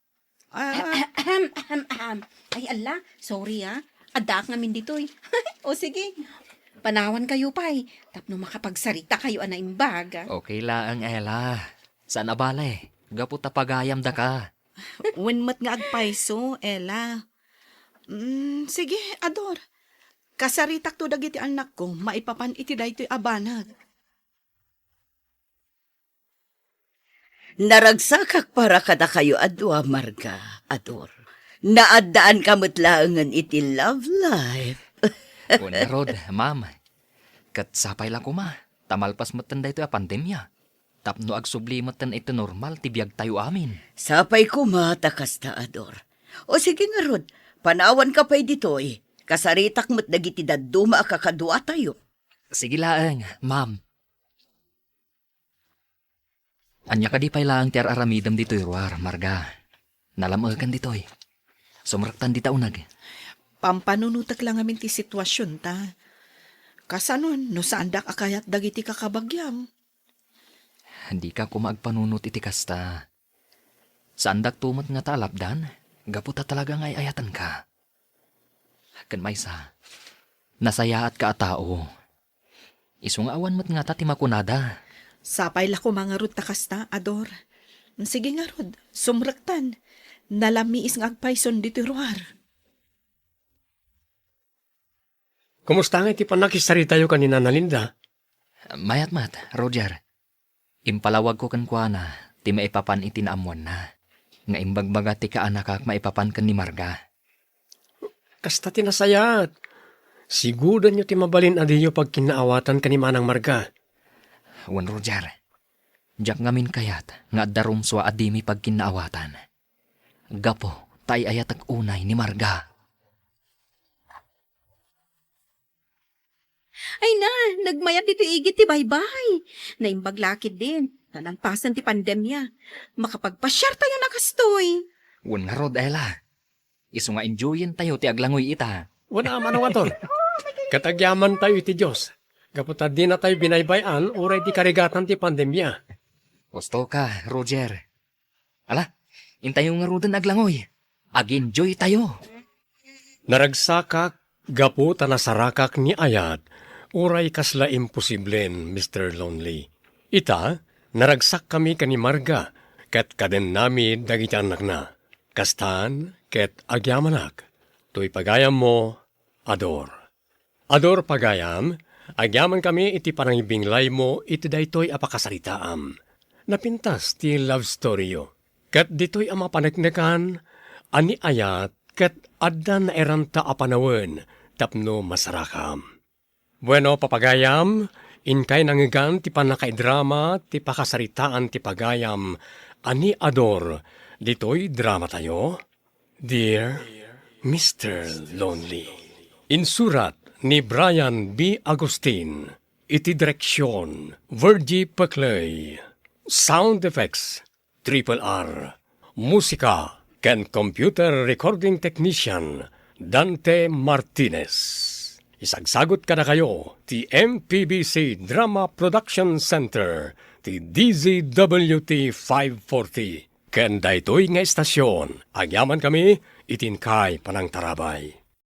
Ah? Ahem, ahem, ahem. Ay, ala, sorry, ah. Addaak ngamin ditoy. O, sige. Panawankayo pay, tapno makapagsarita kayo a naimbag. Okay laeng, Ella. Saan a bale, gapu ta pagayamdaka. Wen met nga agpayso, Ella. Mm, sige, Ador. Kasaritakto dagiti annakko maipapan iti daytoy a banag. Naragsakak para kadakayo a dua, Marga, Ador. Naaddaanka met laengen iti love life. Wen ngarud, ma'am. Ket sapay la koma, ta malpas metten daytoy a pandemia. Tapno agsubli metten iti normal ti biagtayo amin. Sapay koma ta kasta, Ador. O sige ngarud, panawanka pay ditoy. Kasaritak met dagiti dadduma a kakaduatayo. Sige laeng, ma'am. Ania kadi pay laeng ti ar-aramidem ditoy ruar, Marga? Nalam-eken ditoy. Sumrektan dita uneg. Pampanunotek la ngamin ti situasionta. Kasano no saandak a kayat dagiti kakabagiam? Dika koma agpanunot iti kasta. Saandakto met ngata a lapdan, gapu ta talaga nga ay-ayatenka. Ken maysa, nasayaatka a tao. Isu nga awan met ngata ti makunada. Sapay la koma ngarud ta kasta, Ador. Sige ngarud, sumrektan. Nalamiis nga agpayson ditoy ruar. Kumusta nga iti pannakisaritayo ken ni Nana Linda? Mayat met, Roger. Impalawagko kenkuana ti maipapan iti naammoanna, nga imbagbaga ti kaanakak maipapan ken ni Marga. Kasta ti nasayaat. Sigudanyo ti mabalin a diyo pagkinnaawatan ken ni Manang Marga. Wen, Roger, diak ngamin kayat nga adda rumsua a dimi pagkinnaawatan. Gapu ta ay-ayatek unay ni Marga. Ay na, nagmayat ditoy igid ti baybay. Naimbag la ketdin. Nalangpasen ti pandemia. Makapagpasiartayon a kastoy. Wen ngarud, Ella. Isu nga enjoyentayo ti aglangoy ita. Wen a, Manong Ator. Ket agyamantayo iti Dios. Gapu ta dinatayo binaybay-an uray ti karigatan ti pandemia. Husto ka, Roger. Ala, intayo ngaruden aglangoy. Ag-enjoy tayo. Naragsakak gapu ta nasarakak ni Ayat, uray kasla imposiblen, Mister Lonely. Ita, naragsakkami ken ni Marga, ket kadennami dagiti annakna. Kastan, ket agyamanak. Toy pagayammo, Ador. Ador pagayam, agyamankami iti panangibinglaymo iti daytoy a pakasaritaam. Napintas ti love story-yo. Ket ditoy a mapaneknekan a ni Ayat ket adda nairanta a panawen tapno masarakam. Bueno, papagayam, inkay nangngegan ti pannakaidrama ti pakasaritaan ti pagayam a ni Ador ditoy dramatayo? Dear Mister Lonely. Insurat ni Brian B. Agustin. Iti direksion, Virgie Peclay. Sound effects, Triple R. Musika ken computer recording technician, Dante Martinez. Isagsagut kadakayo ti M P B C Drama Production Center, ti D Z W T five forty. Ken daytoy nga istasion, agyamankami iti inkay panangtarabay.